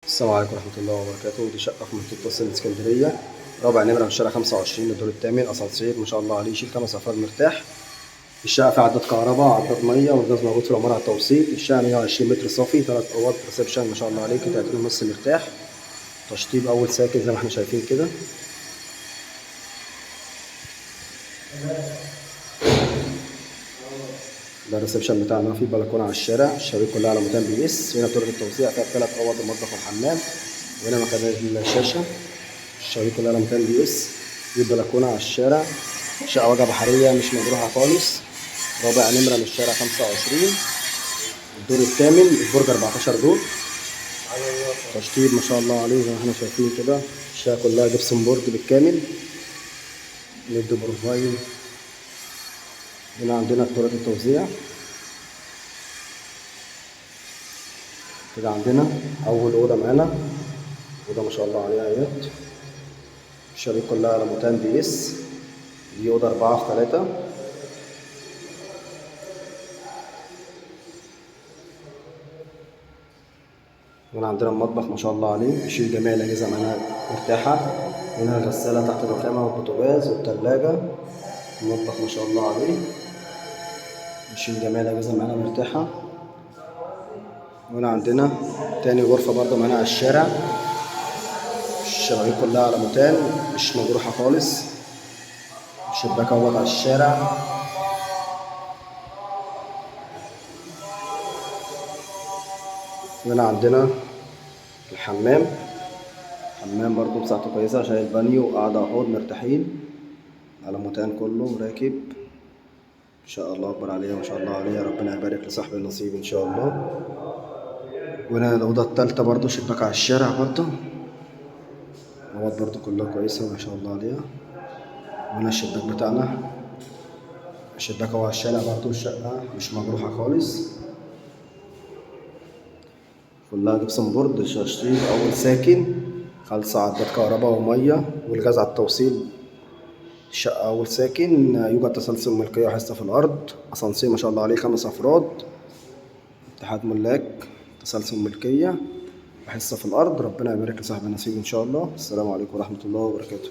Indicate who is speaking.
Speaker 1: السلام عليكم ورحمة الله وبركاته. دي شقة في منطقة الصين الإسكندرية، رابع نمرة من شارع 25 الدور الثامن، أسانسير ما شاء الله عليه يشيل 5 أفراد مرتاح. الشقة فيها عداد كهرباء، عداد مية، والغاز موجود في العمارة على التوصيل. الشقة 120 متر صافي، 3 أوض، reception ما شاء الله عليه، قطعتين ونص مرتاح. تشطيب أول ساكن زي ما احنا شايفين كده. ده ال reception بتاعنا، فيه بلكونة على الشارع، الشبابيك كلها على مكان PS. هنا طرق التوزيع فيها 3 أوض ومطبخ وحمام، وهنا مكان الشاشة، الشبابيك كلها على مكان PS. دي بلكونة على الشارع، شقة واجهة بحرية مش مجروحة خالص، رابع نمرة من الشارع 25، الدور الثامن، البرج 14 دور. تشطيب ما شاء الله عليه زي ما احنا شايفين كده، الشقة كلها gypsum board بالكامل، ندي profile. هنا عندنا طرق التوزيع كده. عندنا أول أوضة معانا، أوضة ما شاء الله عليها اهيت، الشبابيك كلها على مكان PS. دي أوضة 4 في 3. هنا عندنا المطبخ ما شاء الله عليه، يشيل جميع الأجهزة معانا مرتاحة. هنا الغسالة تحت الرخامة والبوتاجاز والتلاجة. المطبخ ما شاء الله عليه يشيل جميع الأجهزة معانا مرتاحة. وهنا عندنا تاني غرفة برضه معانا على الشارع، الشبابيك كلها على متان مش مجروحة خالص، الشباك اهوت على الشارع. وهنا عندنا الحمام، حمام برضه مساحته كويسة، شايل بانيو وقاعدة حوض مرتاحين على متان كله راكب. إن شاء الله أكبر عليها ما شاء الله عليها، ربنا يبارك لصاحب النصيب إن شاء الله. وهنا الأوضة التالتة برضه شباك على الشارع برضه، الأوض برضه كلها كويسة ما شاء الله عليها. وهنا الشباك بتاعنا، الشباك هو على الشارع برضه، الشقة مش مجروحة خالص، كلها gypsum board، تشطيب أول ساكن، خالصة عداد كهرباء ومية والغاز على التوصيل. الشقة أول ساكن، يوجد تسلسل ملكية وحصة في الأرض، أسانسير ما شاء الله عليه 5 أفراد، اتحاد ملاك، تسلسل ملكية وحصة في الأرض. ربنا يبارك لصاحب النصيب إن شاء الله. السلام عليكم ورحمة الله وبركاته.